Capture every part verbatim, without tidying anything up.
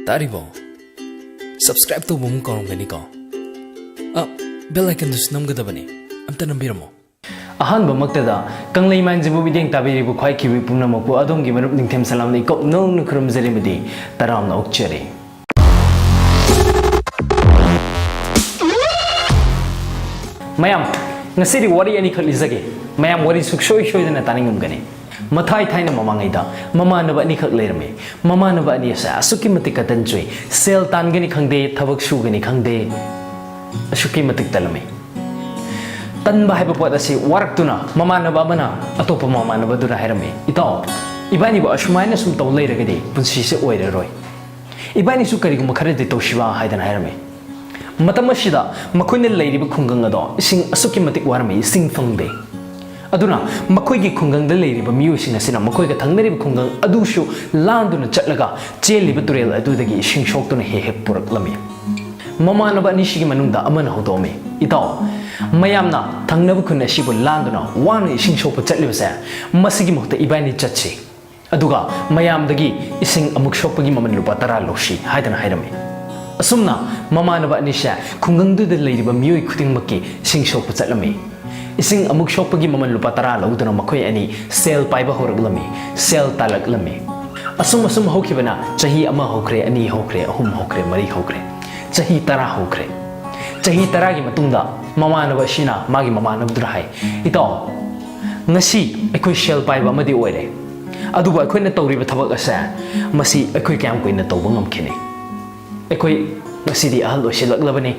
ꯇꯥꯔꯤꯕꯣ? Subscribe ꯇꯧꯕ ꯑꯃꯨꯛ ꯀꯥꯎꯔꯝꯒꯅꯤꯀꯣ? ꯑ, bell icon ꯗꯨꯁꯨ ꯅꯝꯒꯗꯕꯅꯤ꯫ ꯑꯝꯇ ꯅꯝꯕꯤꯔꯝꯃꯣ꯫ ꯑꯍꯥꯟꯕꯃꯛꯇꯗ ꯀꯪꯂꯩ ꯃꯥꯏꯟꯁꯤꯕꯨ ꯃꯤꯠꯌꯦꯡ ꯇꯥꯕꯤꯔꯤꯕ ꯈ꯭ꯋꯥꯏꯈꯤꯕꯤ ꯄꯨꯝꯅꯃꯛꯄꯨ ꯑꯗꯣꯝꯒꯤ ꯃꯔꯨꯞ ꯅꯤꯡꯊꯦꯝ ꯁꯂꯥꯝꯅ ꯏꯀꯣꯛ ꯅꯧꯅ ꯈꯨꯔꯨꯝꯖꯔꯤ ꯑꯃꯗꯤ ꯇꯔꯥꯝꯅ ꯑꯣꯛꯆꯔꯤ꯫ ꯃꯌꯥꯝ, ꯉꯁꯤꯗꯤ ꯋꯥꯔꯤ ꯑꯅꯤꯈꯛ ꯂꯤꯖꯒꯦ꯫ ꯃꯌꯥꯝ ꯋꯥꯔꯤ ꯁꯨꯛꯁꯣꯏ ꯁꯣꯏꯗꯅ ꯇꯥꯅꯤꯡꯉꯝꯒꯅꯤ꯫ ꯃꯊꯥꯏ ꯊꯥꯏꯅ ꯃꯃꯥꯡꯉꯩꯗ ꯃꯃꯥꯟꯅꯕ ꯑꯅꯤꯈꯛ ꯂꯩꯔꯝꯃꯤ꯫ ꯃꯃꯥꯟꯅꯕ ꯑꯅꯤ ꯑꯁꯦ ꯑꯁꯨꯛꯀꯤ ꯃꯇꯤꯛ ꯀꯇꯟ ꯆꯨꯏ꯫ ꯁꯦꯜ ꯇꯥꯟꯒꯅꯤ ꯈꯪꯗꯦ, ꯊꯕꯛ ꯁꯨꯒꯅꯤ ꯈꯪꯗꯦ, ꯑꯁꯨꯛꯀꯤ ꯃꯇꯤꯛ ꯇꯜꯂꯝꯃꯤ꯫ ꯇꯟꯕ ꯍꯥꯏꯕ ꯄꯣꯠ ꯑꯁꯤ ꯋꯥꯔꯛꯇꯨꯅ ꯃꯃꯥꯟꯅꯕ ꯑꯃꯅ ꯑꯇꯣꯞꯄ ꯃꯃꯥꯟꯅꯕꯗꯨꯗ ꯍꯥꯏꯔꯝꯃꯤ, "ꯏꯇꯥꯎ, ꯏꯕꯥꯅꯤꯕꯨ ꯑꯁꯨꯃꯥꯏꯅ ꯁꯨꯝ ꯇꯧ ꯂꯩꯔꯒꯗꯤ ꯄꯨꯟꯁꯤꯁꯦ ꯑꯣꯏꯔꯔꯣꯏ꯫ ꯏꯕꯥꯅꯤꯁꯨ ꯀꯔꯤꯒꯨꯝꯕ ꯈꯔꯗꯤ ꯇꯧꯁꯤꯕ" ꯍꯥꯏꯗꯅ ꯍꯥꯏꯔꯝꯃꯤ꯫ ꯃꯇꯝ ꯑꯁꯤꯗ ꯃꯈꯣꯏꯅ ꯂꯩꯔꯤꯕ ꯈꯨꯡꯒꯪ ꯑꯗꯣ ꯏꯁꯤꯡ ꯑꯁꯨꯛꯀꯤ ꯃꯇꯤꯛ ꯋꯥꯔꯝꯃꯤ, ꯏꯁꯤꯡ ꯐꯪꯗꯦ꯫ ꯑꯗꯨꯅ ꯃꯈꯣꯏꯒꯤ ꯈꯨꯡꯒꯪꯗ ꯂꯩꯔꯤꯕ ꯃꯤꯑꯣꯏꯁꯤꯡ ꯑꯁꯤꯅ ꯃꯈꯣꯏꯒ ꯊꯪꯅꯔꯤꯕ ꯈꯨꯡꯒꯪ ꯑꯗꯨꯁꯨ ꯂꯥꯟꯗꯨꯅ ꯆꯠꯂꯒ ꯆꯦꯜꯂꯤꯕ ꯇꯨꯔꯦꯜ ꯑꯗꯨꯗꯒꯤ ꯏꯁꯤꯡ ꯁꯣꯛꯇꯨꯅ ꯍꯦꯛ ꯍꯦꯛ ꯄꯨꯔꯛꯂꯝꯃꯤ꯫ ꯃꯃꯥꯟꯅꯕ ꯑꯅꯤꯁꯤꯒꯤ ꯃꯅꯨꯡꯗ ꯑꯃꯅ ꯍꯧꯗꯣꯛꯑꯝꯃꯤ, "ꯏꯇꯥꯎ, ꯃꯌꯥꯝꯅ ꯊꯪꯅꯕ ꯈꯨꯟ ꯑꯁꯤꯕꯨ ꯂꯥꯟꯗꯨꯅ ꯋꯥꯅ ꯏꯁꯤꯡ ꯁꯣꯛꯄ ꯆꯠꯂꯤꯕꯁꯦ, ꯃꯁꯤꯒꯤ ꯃꯍꯨꯠꯇ ꯏꯕꯥꯅꯤ ꯆꯠꯁꯤ꯫ ꯑꯗꯨꯒ ꯃꯌꯥꯝꯗꯒꯤ ꯏꯁꯤꯡ ꯑꯃꯨꯛ ꯁꯣꯛꯄꯒꯤ ꯃꯃꯜ ꯂꯨꯄꯥ ꯇꯔꯥ ꯂꯧꯁꯤ" ꯍꯥꯏꯗꯅ ꯍꯥꯏꯔꯝꯃꯤ꯫ ꯑꯁꯨꯝꯅ ꯃꯃꯥꯟꯅꯕ ꯑꯅꯤꯁꯦ ꯈꯨꯡꯒꯪꯗꯨꯗ ꯂꯩꯔꯤꯕ ꯃꯤꯑꯣꯏ ꯈꯨꯗꯤꯡꯃꯛꯀꯤ ꯏꯁꯤꯡ ꯁꯣꯛꯄ ꯆꯠꯂꯝꯃꯤ꯫ ꯏꯁꯤꯡ ꯑꯃꯨꯛ ꯁꯣꯛꯄꯒꯤ ꯃꯃꯜ ꯂꯨꯄꯥ ꯇꯔꯥ ꯂꯧꯗꯨꯅ ꯃꯈꯣꯏ ꯑꯅꯤ ꯁꯦꯜ ꯄꯥꯏꯕ ꯍꯧꯔꯛꯂꯝꯃꯤ, ꯁꯦꯜ ꯇꯥꯜꯂꯛꯂꯝꯃꯤ꯫ ꯑꯁꯨꯝ ꯑꯁꯨꯝ ꯍꯧꯈꯤꯕꯅ ꯆꯍꯤ ꯑꯃ ꯍꯧꯈ꯭ꯔꯦ, ꯑꯅꯤ ꯍꯧꯈ꯭ꯔꯦ, ꯑꯍꯨꯝ ꯍꯧꯈ꯭ꯔꯦ, ꯃꯔꯤ ꯍꯧꯈ꯭ꯔꯦ꯫ ꯆꯍꯤ ꯇꯔꯥ ꯍꯧꯈ꯭ꯔꯦ꯫ ꯆꯍꯤ ꯇꯔꯥꯒꯤ ꯃꯇꯨꯡꯗ ꯃꯃꯥꯟꯅꯕ ꯑꯁꯤꯅ ꯃꯥꯒꯤ ꯃꯃꯥꯟꯅꯕꯗꯨꯗ ꯍꯥꯏ, "ꯏꯇꯥꯎ, ꯉꯁꯤ ꯑꯩꯈꯣꯏ ꯁꯦꯜ ꯄꯥꯏꯕ ꯑꯃꯗꯤ ꯑꯣꯏꯔꯦ, ꯑꯗꯨꯕꯨ ꯑꯩꯈꯣꯏꯅ ꯇꯧꯔꯤꯕ ꯊꯕꯛ ꯑꯁꯦ, ꯃꯁꯤ ꯑꯩꯈꯣꯏ ꯀꯌꯥꯝ ꯀꯨꯏꯅ ꯇꯧꯕ ꯉꯝꯈꯤꯅꯤ? ꯑꯩꯈꯣꯏ ꯉꯁꯤꯗꯤ ꯑꯍꯜ ꯑꯣꯏꯁꯤꯜꯂꯛꯂꯕꯅꯤ,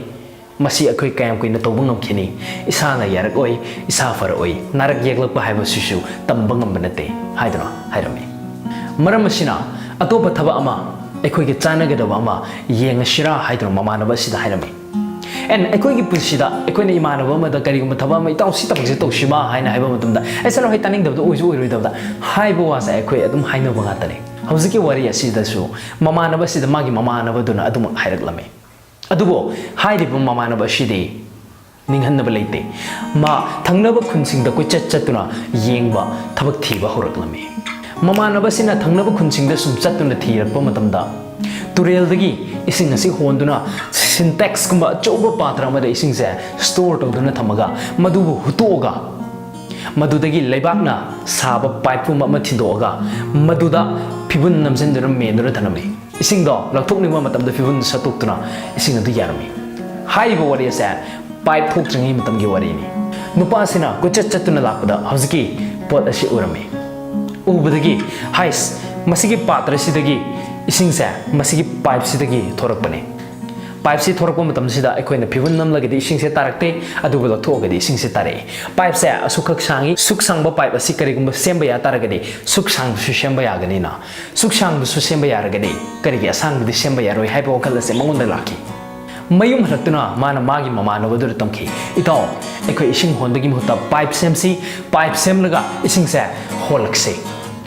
ꯃꯁꯤ ꯑꯩꯈꯣꯏ ꯀꯌꯥꯝ ꯀꯨꯏꯅ ꯇꯧꯕ ꯉꯝꯈꯤꯅꯤ? ꯏꯁꯥꯅ ꯌꯥꯔꯛꯑꯣꯏ, ꯏꯁꯥ ꯐꯔꯛꯑꯣꯏ, ꯅꯥꯔꯛ ꯌꯦꯛꯂꯛꯄ ꯍꯥꯏꯕꯁꯤꯁꯨ ꯇꯝꯕ ꯉꯝꯕ ꯅꯠꯇꯦ" ꯍꯥꯏꯗꯨꯅ ꯍꯥꯏꯔꯝꯃꯤ꯫ ꯃꯔꯝ ꯑꯁꯤꯅ ꯑꯇꯣꯞꯄ ꯊꯕꯛ ꯑꯃ, ꯑꯩꯈꯣꯏꯒ ꯆꯥꯟꯅꯒꯗꯕ ꯑꯃ ꯌꯦꯡꯉꯁꯤꯔꯥ ꯍꯥꯏꯗꯨꯅ ꯃꯃꯥꯟꯅꯕ ꯑꯁꯤꯗ ꯍꯥꯏꯔꯝꯃꯤ꯫ ꯑꯦꯟ ꯑꯩꯈꯣꯏꯒꯤ ꯄꯨꯟꯁꯤꯗ ꯑꯩꯈꯣꯏꯅ ꯏꯃꯥꯟꯅꯕ ꯑꯃꯗ ꯀꯔꯤꯒꯨꯝꯕ ꯊꯕꯛ ꯑꯃ, "ꯏꯇꯥꯎ, ꯁꯤ ꯊꯕꯛꯁꯦ ꯇꯧꯁꯤꯕ" ꯍꯥꯏꯅ ꯍꯥꯏꯕ ꯃꯇꯝꯗ, "ꯑꯩ ꯆꯠꯂꯣ, ꯑꯩ ꯇꯥꯅꯤꯡꯗꯕꯗꯣ ꯑꯣꯏꯁꯨ ꯑꯣꯏꯔꯣꯏꯗꯕꯗ" ꯍꯥꯏꯕ ꯋꯥꯁꯦ ꯑꯩꯈꯣꯏ ꯑꯗꯨꯝ ꯍꯥꯏꯅꯕ ꯉꯥꯛꯇꯅꯤ꯫ ꯍꯧꯖꯤꯛꯀꯤ ꯋꯥꯔꯤ ꯑꯁꯤꯗꯁꯨ ꯃꯃꯥꯟꯅꯕ ꯑꯁꯤꯗ ꯃꯥꯒꯤ ꯃꯃꯥꯟꯅꯕꯗꯨꯅ ꯑꯗꯨꯃꯛ ꯍꯥꯏꯔꯛꯂꯝꯃꯤ꯫ ꯑꯗꯨꯕꯨ ꯍꯥꯏꯔꯤꯕ ꯃꯃꯥꯟꯅꯕ ꯑꯁꯤꯗꯤ ꯅꯤꯡꯍꯟꯅꯕ ꯂꯩꯇꯦ꯫ ꯃꯥ ꯊꯪꯅꯕ ꯈꯨꯟꯁꯤꯡꯗ ꯀꯣꯏꯆꯠ ꯆꯠꯇꯨꯅ ꯌꯦꯡꯕ, ꯊꯕꯛ ꯊꯤꯕ ꯍꯧꯔꯛꯂꯝꯃꯤ꯫ ꯃꯃꯥꯟꯅꯕꯁꯤꯅ ꯊꯪꯅꯕ ꯈꯨꯟꯁꯤꯡꯗ ꯁꯨꯝ ꯆꯠꯇꯨꯅ ꯊꯤꯔꯛꯄ ꯃꯇꯝꯗ, ꯇꯨꯔꯦꯜꯗꯒꯤ ꯏꯁꯤꯡ ꯑꯁꯤ ꯍꯣꯟꯗꯨꯅ ꯁꯤꯟꯇꯦꯛꯁꯀꯨꯝꯕ ꯑꯆꯧꯕ ꯄꯥꯇ꯭ꯔ ꯑꯃꯗ ꯏꯁꯤꯡꯁꯦ ꯁ꯭ꯇꯣꯔ ꯇꯧꯗꯨꯅ ꯊꯝꯃꯒ, ꯃꯗꯨꯕꯨ ꯍꯨꯠꯇꯣꯛꯑꯒ, ꯃꯗꯨꯗꯒꯤ ꯂꯩꯕꯥꯛꯅ ꯁꯥꯕ ꯄꯥꯏꯞꯀꯨꯝꯕ ꯑꯃ ꯊꯤꯟꯗꯣꯛꯑꯒ, ꯃꯗꯨꯗ ꯐꯤꯕꯨꯟ ꯅꯝꯁꯤꯟꯗꯨꯅ ꯃꯦꯟꯗꯨꯅ ꯊꯝꯂꯝꯃꯤ꯫ ꯏꯁꯤꯡꯗꯣ ꯂꯧꯊꯣꯛꯅꯤꯡꯕ ꯃꯇꯝꯗ ꯐꯤꯕꯨꯟꯗꯨ ꯁꯠꯇꯣꯛꯇꯨꯅ ꯏꯁꯤꯡ ꯑꯗꯨ ꯌꯥꯔꯝꯃꯤ꯫ ꯍꯥꯏꯔꯤꯕ ꯋꯥꯔꯤ ꯑꯁꯦ ꯄꯥꯏꯞ ꯊꯣꯛꯇ꯭ꯔꯤꯉꯩ ꯃꯇꯝꯒꯤ ꯋꯥꯔꯤꯅꯤ꯫ ꯅꯨꯄꯥꯁꯤꯅ ꯀꯣꯏꯆꯠ ꯆꯠꯇꯨꯅ ꯂꯥꯛꯄꯗ ꯍꯧꯖꯤꯛꯀꯤ ꯄꯣꯠ ꯑꯁꯤ ꯎꯔꯝꯃꯤ꯫ ꯎꯕꯗꯒꯤ, "ꯍꯥꯏꯁ, ꯃꯁꯤꯒꯤ ꯄꯥꯇ꯭ꯔꯁꯤꯗꯒꯤ ꯏꯁꯤꯡꯁꯦ ꯃꯁꯤꯒꯤ ꯄꯥꯏꯞꯁꯤꯗꯒꯤ ꯊꯣꯔꯛꯄꯅꯤ꯫ ꯄꯥꯏꯞꯁꯤ ꯊꯣꯔꯛꯄ ꯃꯇꯝꯁꯤꯗ ꯑꯩꯈꯣꯏꯅ ꯐꯤꯕꯨꯟ ꯅꯝꯂꯒꯗꯤ ꯏꯁꯤꯡꯁꯦ ꯇꯥꯔꯛꯇꯦ, ꯑꯗꯨꯕꯨ ꯂꯧꯊꯣꯛꯑꯒꯗꯤ ꯏꯁꯤꯡꯁꯦ ꯇꯥꯔꯛꯏ꯫ ꯄꯥꯏꯞꯁꯦ ꯑꯁꯨꯛꯈꯛ ꯁꯥꯡꯉꯤ, ꯁꯨꯛ ꯁꯥꯡꯕ ꯄꯥꯏꯞ ꯑꯁꯤ ꯀꯔꯤꯒꯨꯝꯕ ꯁꯦꯝꯕ ꯌꯥ ꯇꯥꯔꯒꯗꯤ ꯁꯨꯛ ꯁꯥꯡꯕꯁꯨ ꯁꯦꯝꯕ ꯌꯥꯒꯅꯤꯅ, ꯁꯨꯛ ꯁꯥꯡꯕꯁꯨ ꯁꯦꯝꯕ ꯌꯥꯔꯒꯗꯤ ꯀꯔꯤꯒꯤ ꯑꯁꯥꯡꯕꯗꯤ ꯁꯦꯝꯕ ꯌꯥꯔꯣꯏ?" ꯍꯥꯏꯕ ꯋꯥꯈꯜ ꯑꯁꯦ ꯃꯉꯣꯟꯗ ꯂꯥꯛꯈꯤ꯫ ꯃꯌꯨꯝ ꯍꯜꯂꯛꯇꯨꯅ ꯃꯥꯅ ꯃꯥꯒꯤ ꯃꯃꯥꯟꯅꯕꯗꯨꯗ ꯇꯝꯈꯤ, "ꯏꯇꯥꯎ, ꯑꯩꯈꯣꯏ ꯏꯁꯤꯡ ꯍꯣꯟꯕꯒꯤ ꯃꯍꯨꯠꯇ ꯄꯥꯏꯞ ꯁꯦꯝꯁꯤ, ꯄꯥꯏꯞ ꯁꯦꯝꯂꯒ ꯏꯁꯤꯡꯁꯦ ꯍꯣꯜꯂꯛꯁꯤ꯫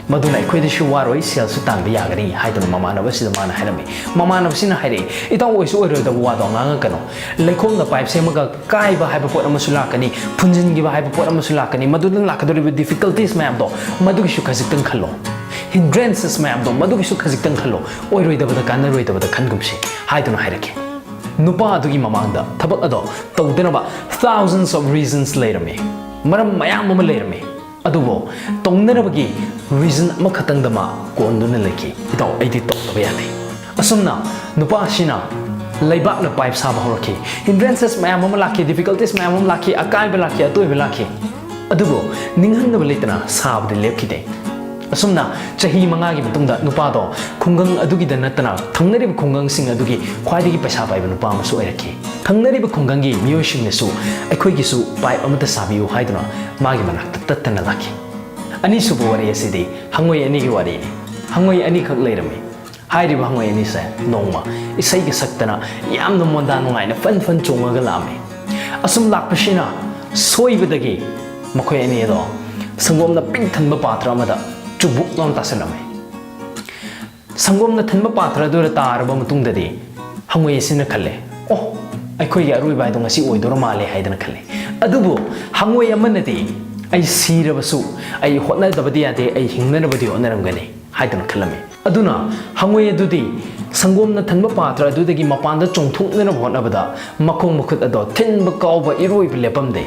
ꯃꯗꯨꯅ ꯑꯩꯈꯣꯏꯗꯁꯨ ꯋꯥꯔꯣꯏ, ꯁꯦꯜꯁꯨ ꯇꯥꯟꯕ ꯌꯥꯒꯅꯤ" ꯍꯥꯏꯗꯨꯅ ꯃꯃꯥꯟꯅꯕꯁꯤꯗ ꯃꯥꯅ ꯍꯥꯏꯔꯝꯃꯤ꯫ ꯃꯃꯥꯟꯅꯕꯁꯤꯅ ꯍꯥꯏꯔꯛꯏ, "ꯏꯇꯥꯎ, ꯑꯣꯏꯁꯨ ꯑꯣꯏꯔꯣꯏꯗꯕ ꯋꯥꯗꯣ ꯉꯥꯡꯉꯛꯀꯅꯨ꯫ ꯂꯩꯈꯣꯝꯅ ꯄꯥꯏꯞ ꯁꯦꯝꯃꯒ ꯀꯥꯏꯕ ꯍꯥꯏꯕ ꯄꯣꯠ ꯑꯃꯁꯨ ꯂꯥꯛꯀꯅꯤ, ꯐꯨꯟꯖꯤꯟꯈꯤꯕ ꯍꯥꯏꯕ ꯄꯣꯠ ꯑꯃꯁꯨ ꯂꯥꯛꯀꯅꯤ꯫ ꯃꯗꯨꯗ ꯂꯥꯛꯀꯗꯧꯔꯤꯕ ꯗꯤꯐꯤꯀꯜꯇꯤꯁ ꯃꯌꯥꯝꯗꯣ, ꯃꯗꯨꯒꯤꯁꯨ ꯈꯖꯤꯛꯇꯪ ꯈꯜꯂꯣ꯫ ꯍꯤꯟꯗ꯭ꯔꯦꯟꯁꯦꯁ ꯃꯌꯥꯝꯗꯣ, ꯃꯗꯨꯒꯤꯁꯨ ꯈꯖꯤꯛꯇꯪ ꯈꯜꯂꯣ꯫ ꯑꯣꯏꯔꯣꯏꯗꯕꯗ ꯀꯥꯟꯅꯔꯣꯏꯗꯕꯗ ꯈꯟꯒꯨꯝꯁꯤ" ꯍꯥꯏꯗꯨꯅ ꯍꯥꯏꯔꯛꯈꯤ꯫ ꯅꯨꯄꯥ ꯑꯗꯨꯒꯤ ꯃꯃꯥꯡꯗ ꯊꯕꯛ ꯑꯗꯣ ꯇꯧꯗꯅꯕ thousands of reasons ꯂꯩꯔꯝꯃꯤ, ꯃꯔꯝ ꯃꯌꯥꯝ ꯑꯃ ꯂꯩꯔꯝꯃꯤ꯫ ꯑꯗꯨꯕꯨ ꯇꯧꯅꯅꯕꯒꯤ ꯔꯤꯖꯟ ꯑꯃꯈꯛꯇꯪꯗ ꯃꯥ ꯀꯣꯟꯗꯨꯅ ꯂꯩꯈꯤ, "ꯏꯇꯥꯎ, ꯑꯩꯗꯤ ꯇꯧꯗꯕ ꯌꯥꯗꯦ"꯫ ꯑꯁꯨꯝꯅ ꯅꯨꯄꯥ ꯑꯁꯤꯅ ꯂꯩꯕꯥꯛꯅ ꯄꯥꯏꯞ ꯁꯥꯕ ꯍꯧꯔꯛꯈꯤ꯫ ꯍꯤꯟꯗ꯭ꯔꯦꯟꯁꯦꯁ ꯃꯌꯥꯝ ꯑꯃ ꯂꯥꯛꯈꯤ, ꯗꯤꯐꯤꯀꯜꯇꯤꯁ ꯃꯌꯥꯝ ꯑꯃ ꯂꯥꯛꯈꯤ, ꯑꯀꯥꯏꯕ ꯂꯥꯛꯈꯤ, ꯑꯇꯣꯏꯕ ꯂꯥꯛꯈꯤ꯫ ꯑꯗꯨꯕꯨ ꯅꯤꯡꯍꯟꯅꯕ ꯂꯩꯇꯅ ꯁꯥꯕꯗꯤ ꯂꯦꯞꯈꯤꯗꯦ꯫ ꯑꯁꯨꯝꯅ ꯆꯍꯤ ꯃꯉꯥꯒꯤ ꯃꯇꯨꯡꯗ ꯅꯨꯄꯥꯗꯣ ꯈꯨꯡꯒꯪ ꯑꯗꯨꯒꯤꯗ ꯅꯠꯇꯅ ꯊꯪꯅꯔꯤꯕ ꯈꯨꯡꯒꯪꯁꯤꯡ ꯑꯗꯨꯒꯤ ꯈ꯭ꯋꯥꯏꯗꯒꯤ ꯄꯩꯁꯥ ꯄꯥꯏꯕ ꯅꯨꯄꯥ ꯑꯃꯁꯨ ꯑꯣꯏꯔꯛꯈꯤ꯫ ꯊꯪꯅꯔꯤꯕ ꯈꯨꯡꯒꯪꯒꯤ ꯃꯤꯑꯣꯏꯁꯤꯡꯅꯁꯨ "ꯑꯩꯈꯣꯏꯒꯤꯁꯨ ꯄꯥꯏꯞ ꯑꯃꯠꯇ ꯁꯥꯕꯤꯌꯨ" ꯍꯥꯏꯗꯨꯅ ꯃꯥꯒꯤ ꯃꯅꯥꯛꯇ ꯇꯠꯇꯅ ꯂꯥꯛꯈꯤ꯫ ꯑꯅꯤꯁꯨꯕ ꯋꯥꯔꯤ ꯑꯁꯤꯗꯤ ꯍꯪꯉꯣꯏ ꯑꯅꯤꯒꯤ ꯋꯥꯔꯤꯅꯤ꯫ ꯍꯪꯉꯣꯏ ꯑꯅꯤꯈꯛ ꯂꯩꯔꯝꯃꯤ꯫ ꯍꯥꯏꯔꯤꯕ ꯍꯪꯉꯣꯏ ꯑꯅꯤꯁꯦ ꯅꯣꯡꯃ ꯏꯁꯩꯒ ꯁꯛꯇꯅ ꯌꯥꯝꯅ ꯃꯣꯟꯗꯥ ꯅꯨꯡꯉꯥꯏꯅ ꯐꯟ ꯐꯟ ꯆꯣꯡꯉꯒ ꯂꯥꯛꯑꯝꯃꯤ꯫ ꯑꯁꯨꯝ ꯂꯥꯛꯄꯁꯤꯅ ꯁꯣꯏꯕꯗꯒꯤ ꯃꯈꯣꯏ ꯑꯅꯤ ꯑꯗꯣ ꯁꯪꯒꯣꯝꯅ ꯄꯤꯛ ꯊꯟꯕ ꯄꯥꯇ꯭ꯔ ꯑꯃꯗ ꯆꯨꯕꯨꯛ ꯂꯥꯎꯅ ꯇꯥꯁꯜꯂꯝꯃꯤ꯫ ꯁꯪꯒꯣꯝꯅ ꯊꯟꯕ ꯄꯥꯇ꯭ꯔ ꯑꯗꯨꯗ ꯇꯥꯔꯕ ꯃꯇꯨꯡꯗꯗꯤ ꯍꯪꯉꯣꯏ ꯑꯁꯤꯅ ꯈꯜꯂꯦ, "ꯑꯣ, ꯑꯩꯈꯣꯏꯒꯤ ꯑꯔꯣꯏꯕ ꯍꯥꯏꯗꯣ ꯉꯁꯤ ꯑꯣꯏꯗꯣꯔ ꯃꯥꯜꯂꯦ" ꯍꯥꯏꯗꯅ ꯈꯜꯂꯦ꯫ ꯑꯗꯨꯕꯨ ꯍꯪꯉꯣꯏ ꯑꯃꯅꯗꯤ, "ꯑꯩ ꯁꯤꯔꯕꯁꯨ ꯑꯩ ꯍꯣꯠꯅꯗꯕꯗꯤ ꯌꯥꯗꯦ, ꯑꯩ ꯍꯤꯡꯅꯅꯕꯗꯤ ꯍꯣꯠꯅꯔꯝꯒꯅꯤ"꯫ ꯍꯥꯏꯗꯨꯅ ꯈꯜꯂꯝꯃꯤ꯫ ꯑꯗꯨꯅ ꯍꯉꯣꯏ ꯑꯗꯨꯗꯤ ꯁꯪꯒꯣꯝꯅ ꯊꯟꯕ ꯄꯥꯇ꯭ꯔ ꯑꯗꯨꯗꯒꯤ ꯃꯄꯥꯟꯗ ꯆꯣꯡꯊꯣꯛꯅꯅꯕ ꯍꯣꯠꯅꯕꯗ ꯃꯈꯣꯡ ꯃꯈꯨꯠ ꯑꯗꯣ ꯊꯤꯟꯕ ꯀꯥꯎꯕ ꯏꯔꯣꯏꯕ ꯂꯦꯞꯄꯝꯗꯦ꯫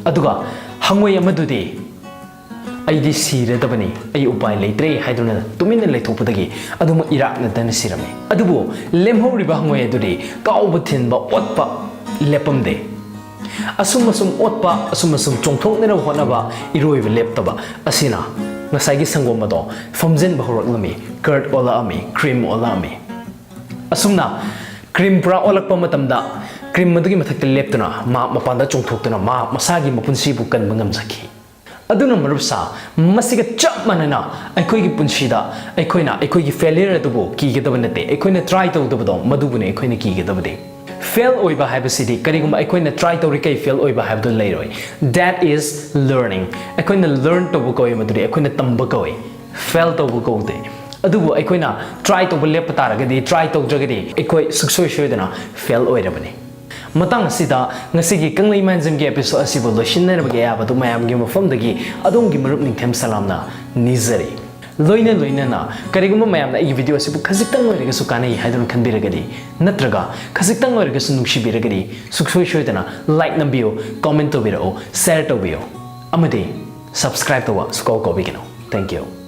ꯑꯗꯨꯒ ꯍꯉꯣꯏ ꯑꯃꯗꯨꯗꯤ "ꯑꯩꯗꯤ ꯁꯤꯔꯗꯕꯅꯤ, ꯑꯩ ꯎꯄꯥꯏ ꯂꯩꯇ꯭ꯔꯦ" ꯍꯥꯏꯗꯨꯅ ꯇꯨꯃꯤꯟꯅ ꯂꯩꯊꯣꯛꯄꯗꯒꯤ ꯑꯗꯨꯃꯛ ꯏꯔꯥꯛꯅꯗꯅ ꯁꯤꯔꯝꯃꯤ꯫ ꯑꯗꯨꯕꯨ ꯂꯦꯝꯍꯧꯔꯤꯕ ꯍꯉꯣꯏ ꯑꯗꯨꯗꯤ ꯀꯥꯎꯕ ꯊꯤꯟꯕ ꯑꯣꯠꯄ ꯂꯦꯞꯄꯝꯗꯦ꯫ ꯑꯁꯨꯝ ꯑꯁꯨꯝ ꯑꯣꯠꯄ, ꯑꯁꯨꯝ ꯑꯁꯨꯝ ꯆꯣꯡꯊꯣꯛꯅꯅꯕ ꯍꯣꯠꯅꯕ, ꯏꯔꯣꯏꯕ ꯂꯦꯞꯇꯕ ꯑꯁꯤꯅ ꯉꯁꯥꯏꯒꯤ ꯁꯪꯒꯣꯝ ꯑꯗꯣ ꯐꯝꯖꯤꯟꯕ ꯍꯧꯔꯛꯂꯝꯃꯤ, ꯀꯔꯗ ꯑꯣꯜꯂꯛꯑꯝꯃꯤ, ꯀ꯭ꯔꯤꯝ ꯑꯣꯜꯂꯛꯑꯝꯃꯤ꯫ ꯑꯁꯨꯝꯅ ꯀ꯭ꯔꯤꯝ ꯄꯨꯔꯥ ꯑꯣꯜꯂꯛꯄ ꯃꯇꯝꯗ ꯀ꯭ꯔꯤꯝ ꯑꯗꯨꯒꯤ ꯃꯊꯛꯇ ꯂꯦꯞꯇꯨꯅ ꯃꯍꯥꯛ ꯃꯄꯥꯟꯗ ꯆꯣꯡꯊꯣꯛꯇꯨꯅ ꯃꯍꯥꯛ ꯃꯁꯥꯒꯤ ꯃꯄꯨꯟꯁꯤꯕꯨ ꯀꯟꯕ ꯉꯝꯖꯈꯤ꯫ ꯑꯗꯨꯅ ꯃꯔꯨꯞꯁꯥ, ꯃꯁꯤꯒ ꯆꯞ ꯃꯥꯟꯅꯅ ꯑꯩꯈꯣꯏꯒꯤ ꯄꯨꯟꯁꯤꯗ ꯑꯩꯈꯣꯏꯅ ꯑꯩꯈꯣꯏꯒꯤ ꯐꯦꯂꯤꯌꯔ ꯑꯗꯨꯕꯨ ꯀꯤꯒꯗꯕ ꯅꯠꯇꯦ, ꯑꯩꯈꯣꯏꯅ ꯇ꯭ꯔꯥꯏ ꯇꯧꯗꯕꯗꯣ ꯃꯗꯨꯕꯨꯅꯦ ꯑꯩꯈꯣꯏꯅ ꯀꯤꯒꯗꯕꯗꯤ꯫ ꯐꯦꯜ ꯑꯣꯏꯕ ꯍꯥꯏꯕꯁꯤꯗꯤ ꯀꯔꯤꯒꯨꯝꯕ ꯑꯩꯈꯣꯏꯅ ꯇ꯭ꯔꯥꯏ ꯇꯧꯔꯤꯈꯩ ꯐꯦꯜ ꯑꯣꯏꯕ ꯍꯥꯏꯕꯗꯨ ꯂꯩꯔꯣꯏ꯫ That is learning. ꯑꯩꯈꯣꯏꯅ ꯂꯔꯟ ꯇꯧꯕ ꯀꯧꯏ, ꯃꯗꯨꯗꯤ ꯑꯩꯈꯣꯏꯅ ꯇꯝꯕ ꯀꯧꯏ꯫ ꯐꯦꯜ ꯇꯧꯕ ꯀꯧꯗꯦ꯫ ꯑꯗꯨꯕꯨ ꯑꯩꯈꯣꯏꯅ ꯇ꯭ꯔꯥꯏ ꯇꯧꯕ ꯂꯦꯞꯄ ꯇꯥꯔꯒꯗꯤ, ꯇ꯭ꯔꯥꯏ ꯇꯧꯗ꯭ꯔꯒꯗꯤ ꯑꯩꯈꯣꯏ ꯁꯨꯡꯁꯣꯏ ꯁꯣꯏꯗꯅ ꯐꯦꯜ ꯑꯣꯏꯔꯕꯅꯤ꯫ ꯃꯇꯥꯡ ꯑꯁꯤꯗ ꯉꯁꯤꯒꯤ ꯀꯪꯂꯩ ꯃꯥꯏꯟꯖꯝꯒꯤ ꯑꯦꯄꯤꯁꯣꯗ ꯑꯁꯤꯕꯨ ꯂꯣꯏꯁꯤꯟꯅꯔꯕꯒꯤ ꯑꯌꯥꯕꯗꯨ ꯃꯌꯥꯝꯒꯤ ꯃꯐꯝꯗꯒꯤ ꯑꯗꯣꯝꯒꯤ ꯃꯔꯨꯞ ꯅꯤꯡꯊꯦꯝ ꯁꯂꯥꯝꯅ ꯅꯤꯖꯔꯤ꯫ ꯂꯣꯏꯅ ꯂꯣꯏꯅꯅ ꯀꯔꯤꯒꯨꯝꯕ ꯃꯌꯥꯝꯅ ꯑꯩꯒꯤ ꯚꯤꯗꯤꯑꯣ ꯑꯁꯤꯕꯨ ꯈꯖꯤꯛꯇꯪ ꯑꯣꯏꯔꯒꯁꯨ ꯀꯥꯟꯅꯩ ꯍꯥꯏꯗꯨꯅ ꯈꯟꯕꯤꯔꯒꯗꯤ, ꯅꯠꯇ꯭ꯔꯒ ꯈꯖꯤꯛꯇꯪ ꯑꯣꯏꯔꯒꯁꯨ ꯅꯨꯡꯁꯤꯕꯤꯔꯒꯗꯤ, ꯁꯨꯡꯁꯣꯏ ꯁꯣꯏꯗꯅ ꯂꯥꯏꯛ ꯅꯝꯕꯤꯌꯨ, ꯀꯣꯃꯦꯟ ꯇꯧꯕꯤꯔꯛꯎ, ꯁꯦꯌꯔ ꯇꯧꯕꯤꯌꯨ, ꯑꯃꯗꯤ ꯁꯕꯁꯀ꯭ꯔꯥꯏꯕ ꯇꯧꯕ ꯁꯨꯀꯥꯎ ꯀꯥꯎꯕꯤꯒꯅꯨ꯫ Thank you.